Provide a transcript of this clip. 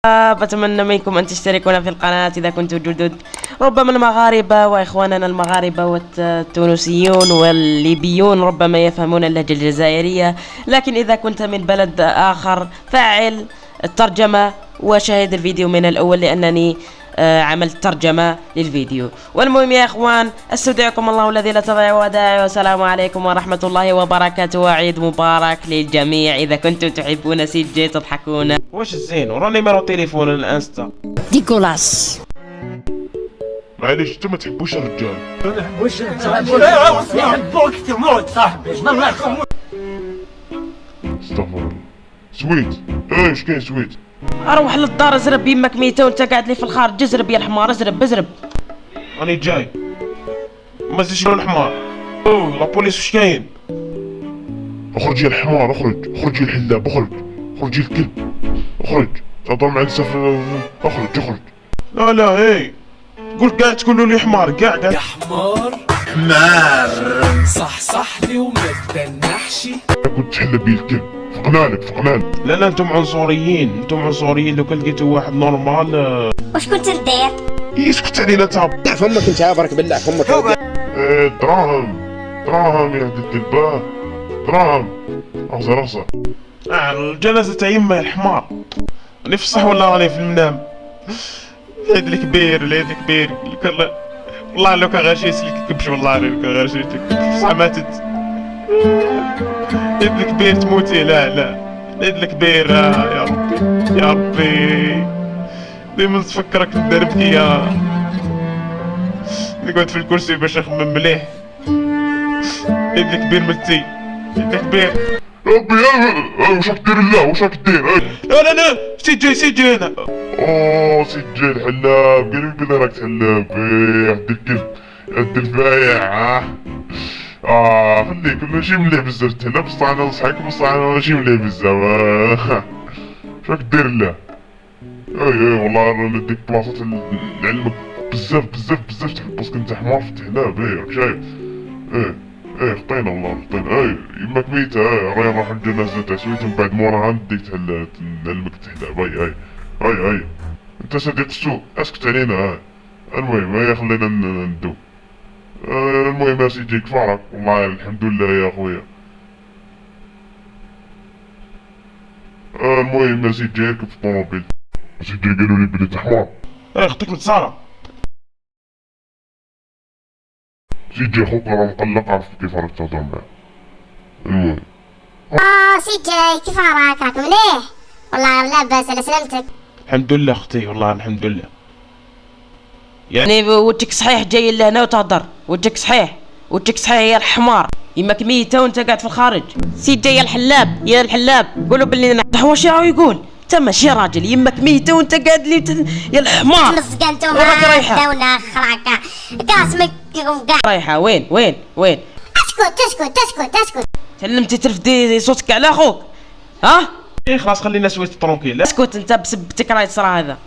الشباب، اتمنى منكم ان تشتركون في القناة اذا كنتم جدد. ربما المغاربة واخواننا المغاربة والتونسيون والليبيون ربما يفهمون اللهجة الجزائرية، لكن اذا كنت من بلد اخر فعل الترجمة وشاهد الفيديو من الاول، لانني عملت ترجمة للفيديو. والمهم يا اخوان، استودعكم الله الذي لا تضيع ودائعه، والسلام عليكم ورحمة الله وبركاته، وعيد مبارك للجميع. اذا كنتم تحبون سي جي تضحكون. واش الزين ورا numéro téléphone الانستا؟ dégueulasse. معليش، انت ما تحبوش الرجال. يحبوك تموت صاحبي. استغفر الله. سويت ايش كاين سويت؟ اروح للدار ازرب، يمك ميتة وانت قاعد لي في الخارج. ازرب يا الحمار، ازرب ازرب. راني جاي، ما زيدش الحمار. oh la police، واش كاين؟ اخرج يا الحمار، اخرج اخرج يا الحلاب، اخرج اخرج يا الكلب، اخرج. تهضر مع نسا؟ اخرج اخرج. لا لا، هي قول كاع تقولوا لي حمار كاع كاع. يا حمار صح صح لي وما تدنحش. كنت تحلب بيه الكلب، فقنالك فقنالك. لا لا، انتم عنصريين، انتم عنصريين. لو كان لقيتوا واحد normal واش كنت ندير؟ يسكت علينا تا. فمك انت عبرك بالله فمك. ايه، دراهم دراهم يا عبد الكلب، دراهم، اغزر اغزر. الجنازة تاع يما يا الحمار. راني في الصح ولا راني في المنام؟ العيد الكبير، العيد الكبير. والله لو كان غير شي يسلك كبش، والله لو كان غير شي يسلك كبش. بصح ماتت. العيد الكبير تموتي؟ لا لا، العيد الكبير يا ربي يا ربي، ديما نتفكرك ندير بكيا. نقعد في الكرسي باش نخمم مليح. العيد الكبير متي، العيد الكبير. ربي واش راك دير؟ لا، واش راك دير إيه. لا لا لا، سي جي سي جي انا. اوه سي جي الحلاب، قالوا لي راك تحلاب. ايه يا عبد الكلب، يا عبد الفايع. خليك، ماشي مليح بزاف تحلاب، بصح انا نصحك، بصح انا ماشي مليح بزاف. واش راك دير؟ لا اي اي، والله انا نديك بلاصة نعلمك بزاف بزاف بزاف تحب، parce que انت حمار في التحلاب. ايه، راك شايف؟ ايه ايه، خطينا والله خطينا. ايه، يماك ميتة. ايه، راهي نروح الجنازة تاع سويت، من بعد موراها نديك نعلمك تحلاب. اي اي اي اي، انت صديق السوء، اسكت علينا. المهم هيا خلينا ندو. المهم يا سيدي، كفارك والله الحمد لله يا خويا. المهم يا سيدي، ركب في الطوموبيل. سيدي، قالوا لي بلي انت حمار. ايه، خطيك من سارة. سيدي، خوك راه مقلق، عرف كيف راك تهضر معاه. المهم سي جاي، كيف راك؟ راك مليح؟ والله لاباس على سلامتك. الحمد لله اختي، والله الحمد لله. يعني وجهك صحيح جاي لهنا وتهضر؟ وجهك صحيح، وجهك صحيح يا الحمار، يماك ميتة وانت قاعد في الخارج. سي جاي يا الحلاب، يا الحلاب، قولوا باللي واش راهو يقول؟ انت ماشي راجل، يمك ميتة وانت قاعد لي يا الحمار. مزقة انتم. وراك رايحة؟ داونا خراكة كاس كاع. رايحة وين وين وين؟ اسكت اسكت اسكت اسكت. تعلمتي ترفدي صوتك على اخوك؟ ها؟ ايه خلاص، خلينا سويت tranquille. اسكت انت، بسبتك راهي تصرا هذا.